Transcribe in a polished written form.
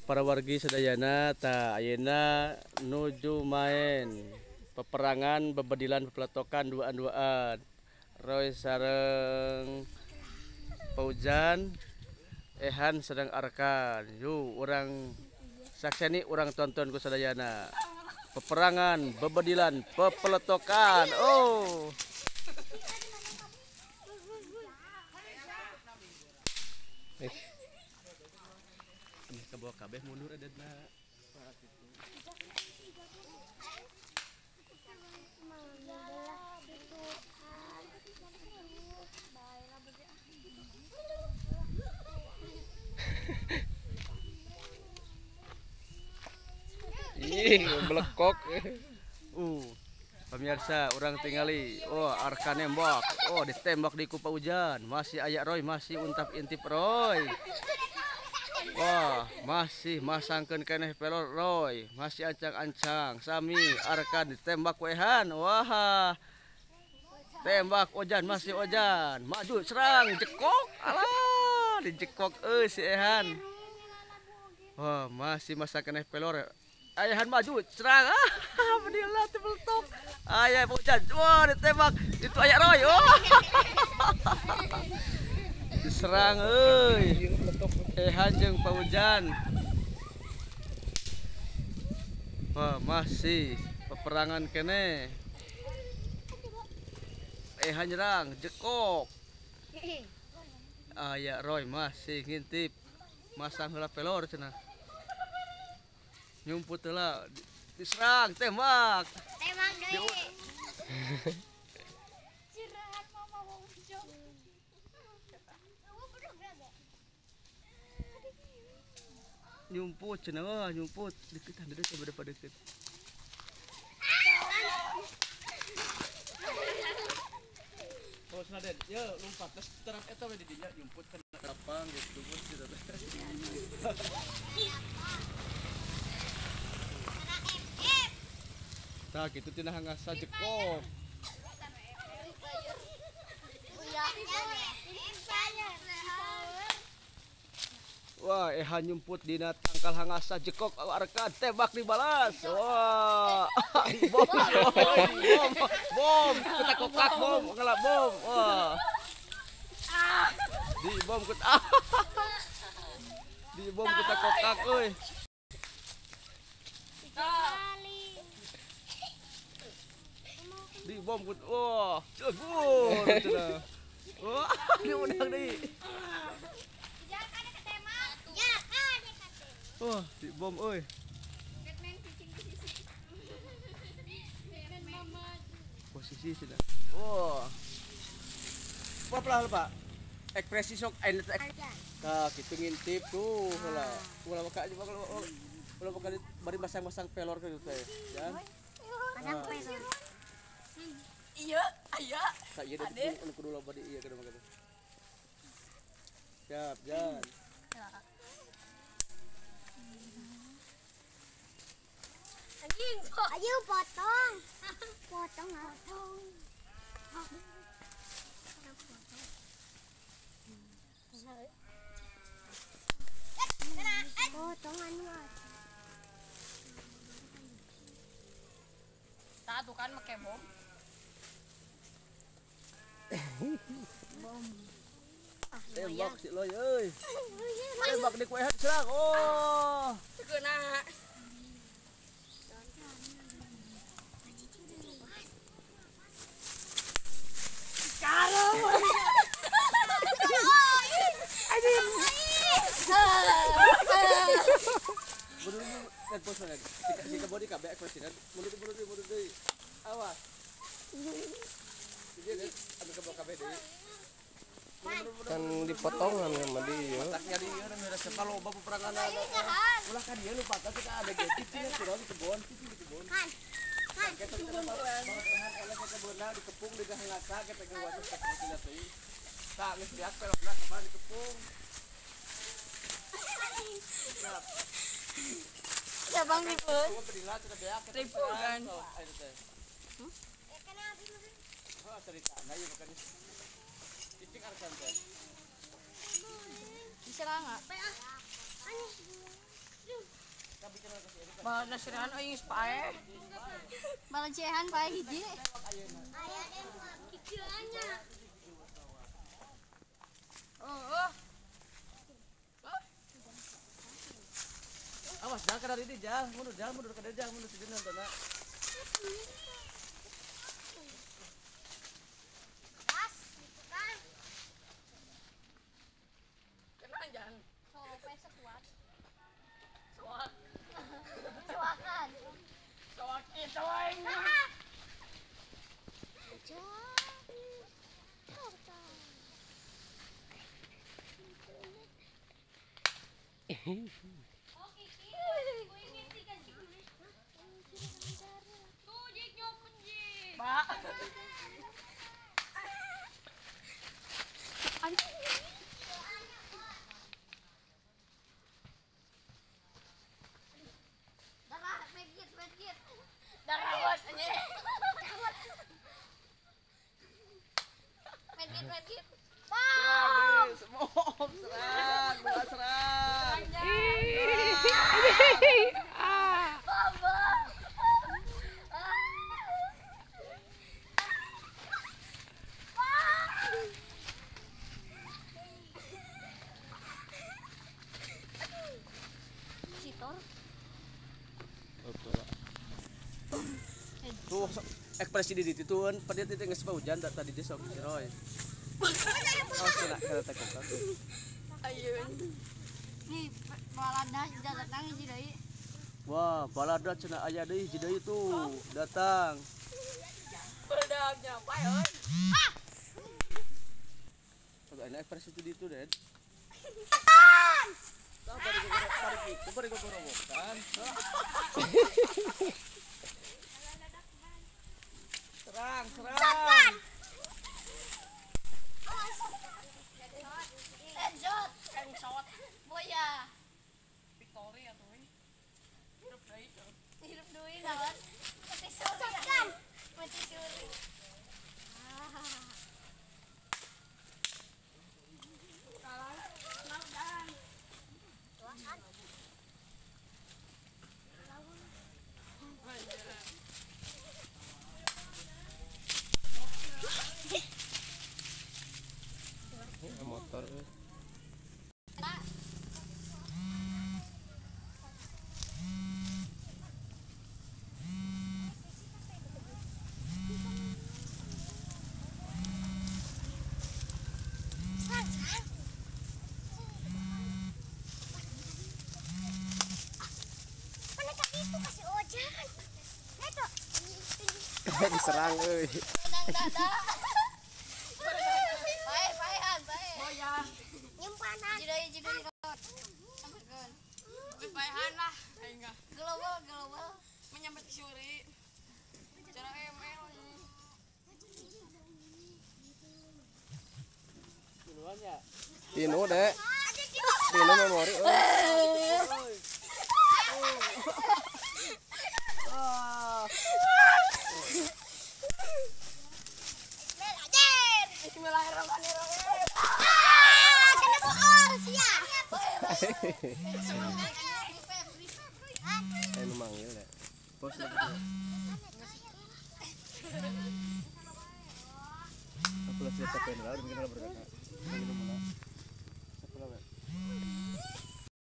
Para wargi sadayana ta ayeuna nuju main peperangan bebedilan pepeletokan duaan-duaan Roy sareng Paujan Ehan sedang Arkan. Yuk urang sakseni, urang tonton ku sadayana peperangan bebedilan pepeletokan. Oh, kabawa kabeh mundur adadna. Ih, belekok. Pemirsa, orang tingali. Oh, Arkan nembak. Oh, ditembak di kupa hujan. Masih ayak Roy, masih untap intip Roy. Wah, masih masangkeun keneh pelor Roy, masih ancang-ancang. Sami Arkan ditembak ku Ehan. Wah. Tembak Ojan, masih Ojan. Maju serang, jekok. Alah, dijekok euy si Ehan. Wah, masih masang keneh pelor. Ayahan maju, serang. Ah, bedilah tebeltok. Ayah Ojan. Wah, ditembak. Itu ayak Roy. Wah. Diserang euy. Ehan jeung Paujan. Wah, masih peperangan kene. Ehan nyerang, jekok. Aya Roy masih ngintip. Masang heula pelor cenah. Nyumput heula, diserang, tembak. Tembak deui. Nyumput cenah, wah nyumput deketan deui coba deket. Terus Naden, ya lompat terus terang eta we di dinya nyumput kan lapang gitu gitu. Tah kitu tina hangasa jekok. Wah, Ehan nyumput dina tangkal hangasa jekok Arkan tembak dibalas. Wah, bom, bom, bom, kita kokak bom, ngelak bom. Wah. Di bom kita. Di bom kita kokak euy. Di bom kita. Wah, cegur cenah. Wah, diundang deui. Wah, di bom euy. Posisi sudah. Wah. Apa lah, Pak? Ekspresi sok Tah, kitu ngintip tuh heula. Ulah baka ulah baka bari masang-masang pelor kitu teh, ya. Masang pelor. Iya, aya. Sa ieu anu kudu loba di ieu kudu mah kitu. Siap, Jan. Ayo potong. Potong, potong. Potong anu. Tah tuh kan make bom. Bom. Tembak si Loy euy. Tembak di kuehan serang. Oh. Kena. Kan dipotongan sama dia. Otaknya dia kan udah siapa loba peperangan. Ulah kan dia lupa kita ada gitu ya di kebon, di kebon. Kan. Kita dikepung di hangasa kita ke wadah kita teuing. Tah geus beak pelokna kemana dikepung. Ya bang ribut. Ribut kan. Oh, cerita. Nah, iya bukan. Cicing Arkan teh. Diserang enggak? Ba nasirahan euy geus paeh. Balecehan paeh hiji. Aya kikieuannya. Oh. Awas jangan kada di jal, mundur kada jal, mundur si nonton na. Pas, gitu kan. Kena jangan. Sope sekuat. Soak. Soakan. Soak itu aing. Pak. Darah, medkit, medkit. Darawat anjing. Medkit, medkit. Bom! Bom, serang, bola serang. Bom, bom. Tuh ekspresi di dituan pada titik geus hujan tadi di sok Roy. Oh, cenah kana teh kompak. Ayeun. Nih, balada datang hiji deui. Wah, balada cenah aya deui hiji deui tuh, datang. Badak nyampai euy. Ah. Tuh enak ekspresi itu di itu, Den. Datang. Bari gorowokan. Serang, serang. Shotgun. Headshot, headshot. Boya. Victory atuh euy. Hirup deui. Hirup deui naon? Mati suri. Shotgun. Mati suri. Motor. Diserang euy. Pae, paehan, pae. Boya. Nyimpanan. Jidai kot. Sampeurkeun. Paehan lah aing mah. Global, global. Menyambat suri. Cara ML. Tinu dek. Tinu memori euy. Bismillahirrahmanirrahim. Ah, kena bool sia. Eh nu manggil dek. Bos lagi. Aku lah siap capek lah, udah bikin berkata. Minum lah. Siapa lah?